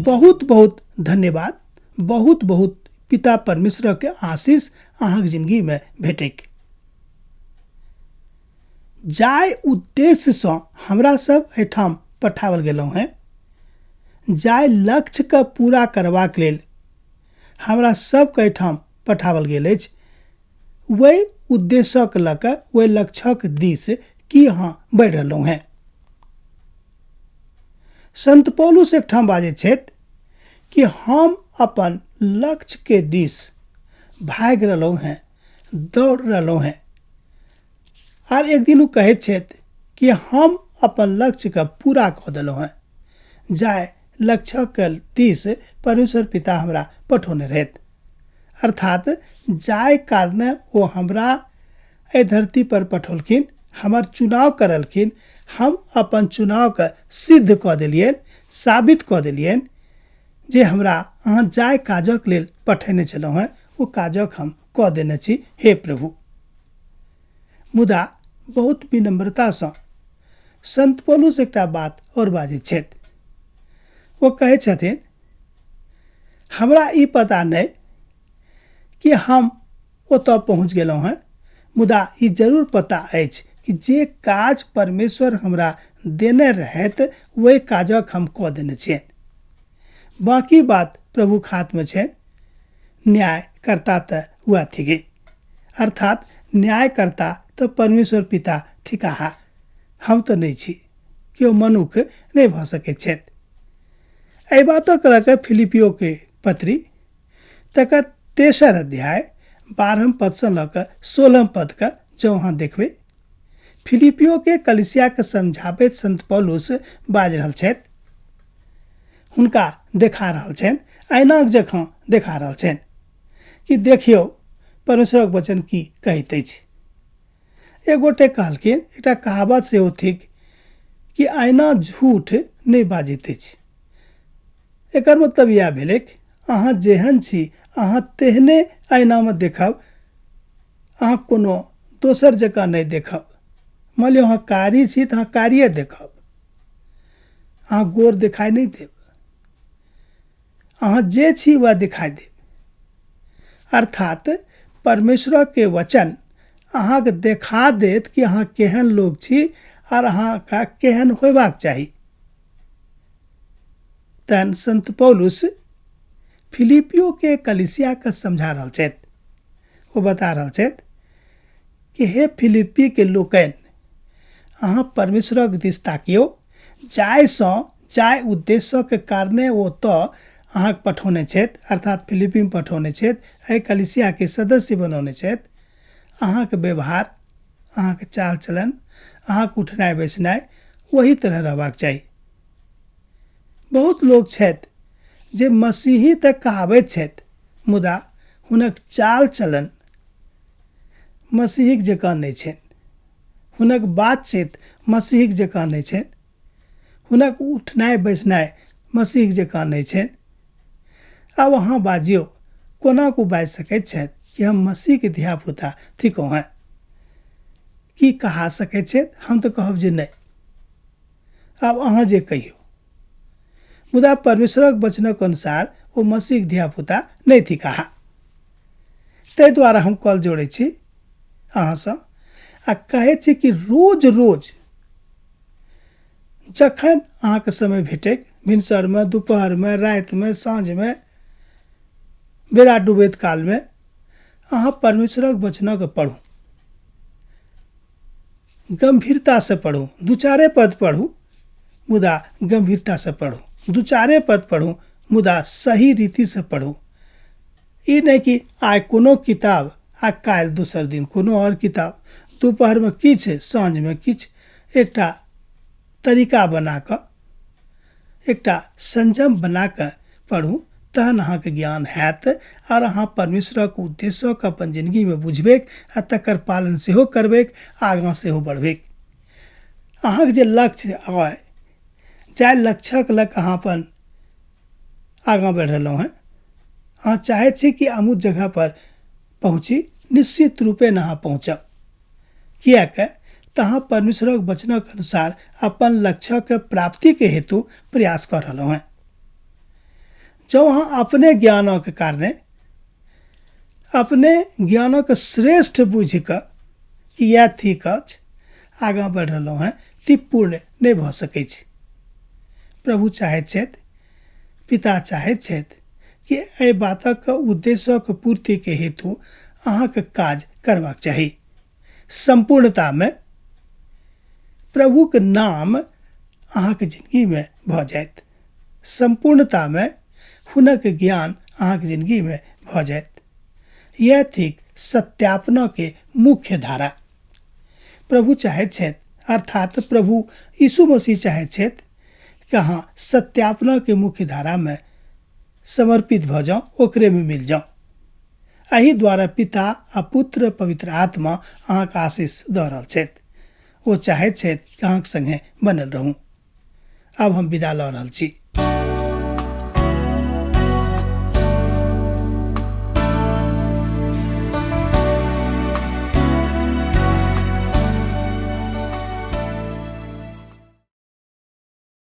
बहुत बहुत धन्यवाद, बहुत बहुत पिता परमेश्वरके आशीष अहाँके जिंदगीमे भेटैक। जाहि उद्देश्यसँ हमरा सब एहिठाम पठाओल गेलहुँ हेँ, जाहि लक्ष्यके पूरा करबाक लेल हमरा सबके एहिठाम पठाओल गेल अछि, ओहि उद्देश्यके लऽ कऽ ओहि लक्ष्यक दिस की अहाँ बढ़ि रहलहुँ हेँ। संत पौलुस एकठाम बाजै छथि कि हम अपन लक्ष्यके दिस भागि रहलहुँ हेँ, दौड़ रहलहुँ हेँ। आर एक दिन ओ कहैत छथि कि हम अपन लक्ष्यके पूरा कऽ देलहुँ हेँ, जाहि लक्ष्यके दिस परमेश्वर पिता हमरा पठौने रहथि। अर्थात जाहि कारणे ओ हमरा एहि धरती पर पठौलखिन, हमर चुनाव करलखिन, हम अपन चुनावके सिद्ध कऽ देलियनि, साबित कऽ देलियनि जे हमरा अहाँ जाहि काजक लेल पठेने छलहुँ हेँ ओ काजक हम कऽ देने छी हे प्रभु। मुदा बहुत विनम्रतासँ संत पौलुस एकटा बात आओर बाजैत छथि। ओ कहै छथिन, हमरा ई पता नहि कि हम ओतऽ पहुँच गेलहुँ हेँ, मुदा ई जरूर पता अछि कि जे काज परमेश्वर हमरा देने रहथि ओहि काजक हम कऽ देने छियनि। बाँकी बात प्रभुक हाथमे छनि, न्यायकर्ता तऽ वएह थिकी। अर्थात न्यायकर्ता तऽ परमेश्वर पिता थिकाह, हम तऽ नहि छी, केओ मनुख नहि भऽ सकैत छथि। एहि बातक लऽ कऽ फिलिपियोके पत्री तकर तेसर अध्याय 12 पदसँ लऽ कऽ 16 पदके जँ अहाँ देखबै, फिलिपियोके कलिसियाके समझाबैत संत पौलुस बाजि रहल छथि, हुनका देखा रहल छनि, ऐनाक जकाँ देखा रहल छनि कि देखियौ परमेश्वरक वचन की कहैत अछि। एक गोटे कहलखिन, एकटा कहावत सेहो थिक कि ऐना झूठ नहि बाजैत अछि। एकर मतलब इएह भेलैक, अहाँ जेहन छी अहाँ तेहने ऐनामे देखब, अहाँ कोनो दोसर जकाँ नहि देखब। मानि लिअ अहाँ कारी छी तऽ अहाँ कारिए देखब, अहाँ गोर देखाइ नहि देब, अहाँ जे छी वएह दिखाइ देब। अर्थात परमेश्वरके वचन अहाँके देखा देत कि अहाँ केहन लोक छी आर अहाँके केहन होयबाक चाही। तहन संत पौलुस फिलिपियो के कलिसिया के समझा रहल छथि, ओ बता रहल छथि कि हे फिलिपी के लोकनि, अहाँ परमेश्वरक दिस ताकियौ, जाहिसँ जाहि उद्देश्यके कारणे ओ तऽ अहाँके पठौने छथि, अर्थात फिलिपीमे पठौने छथि, एहि कलिसियाके सदस्य बनौने छथि। अहाँके व्यवहार, अहाँके चाल चलन, अहाँके उठनाइ बैसनाइ ओही तरह रहबाक चाही। बहुत लोक छथि जे मसीही तऽ कहाबैत छथि, मुदा हुनक चाल चलन मसीहीक जकाँ नहि छनि, हुनक बातचीत मसीहीक जकाँ नहि छनि, हुनक उठनाइ बैसनाइ मसीहीक जकाँ नहि छनि। आब अहाँ बाजियौ, कोना को बाजि सकैत छथि कि हम मसीहके धियापुता थिकहुँ हेँ? की कहा सकैत छथि? हम तऽ कहब जे नहि। आब अहाँ जे कहियौ, मुदा परमेश्वरक वचनक अनुसार ओ मसीहक धियापुता नहि थिकाह। ताहि दुआरे हम कल जोड़ै छी अहाँसँ आ कहै छी कि रोज रोज जखन अहाँके समय भेटैक, भिनसरमे, दुपहरमे, रातिमे, साँझमे, बेरा डूबैत कालमे, अहाँ परमेश्वरक वचनक पढ़ू, गम्भीरतासँ पढ़ू, दू चारे पद पढ़ू मुदा गम्भीरतासँ पढ़ू, दू चारे पद पढ़ू मुदा सही रीतिसँ पढ़ू। ई नहि कि आइ कोनो किताब आ काल्हि दोसर दिन कोनो आओर किताब, दुपहरमे किछु, साँझमे किछु, एकटा तरीका बना कऽ, एकटा संयम बना कऽ पढ़ू, तहन अहाँके ज्ञान हैत आओर अहाँ परमेश्वरक उद्देश्यक अपन जिनगीमे बुझबैक आ तकर पालन सेहो करबैक, आगाँ सेहो बढ़बैक। अहाँके जे लक्ष्य अइ, जाहि लक्ष्यक लऽ कऽ अहाँ अपन आगाँ बढ़ि रहलहुँ हेँ, अहाँ चाहै छी कि अमुक जगहपर पहुँची, निश्चित रूपेण अहाँ पहुँचब। किएक तऽ अहाँ परमेश्वरक वचनक अनुसार अपन लक्ष्यके प्राप्तिके हेतु प्रयास कऽ रहलहुँ हेँ। जँ अहाँ अपने ज्ञानक कारणे अपने ज्ञानक श्रेष्ठ बुझि कऽ कि इएह थिक अछि आगाँ बढ़ि रहलहुँ हेँ तऽ पूर्ण नहि भऽ सकै छै प्रभु चाहैत छथि पिता चाहैत छथि कि एहि बातक उद्देश्यक पूर्तिके हेतु अहाँके काज करबाक चाही सम्पूर्णतामे प्रभुके नाम अहाँके जिन्दगीमे भऽ जायत सम्पूर्णतामे हुनक ज्ञान अहाँके जिन्दगीमे भऽ जायत इएह थिक सत्यापनके मुख्य धारा प्रभु चाहैत छथि अर्थात प्रभु यीशु मसीह चाहैत छथि कि अहाँ सत्यापनके मुख्य धारामे समर्पित भऽ जाउ ओकरेमे मिल जाउ एहि द्वारा पिता आ पुत्र पवित्र आत्मा अहाँके आशीष दऽ रहल छथि ओ चाहैत छथि कि अहाँके सङ्गे बनल रहू आब हम विदा लऽ रहल छी।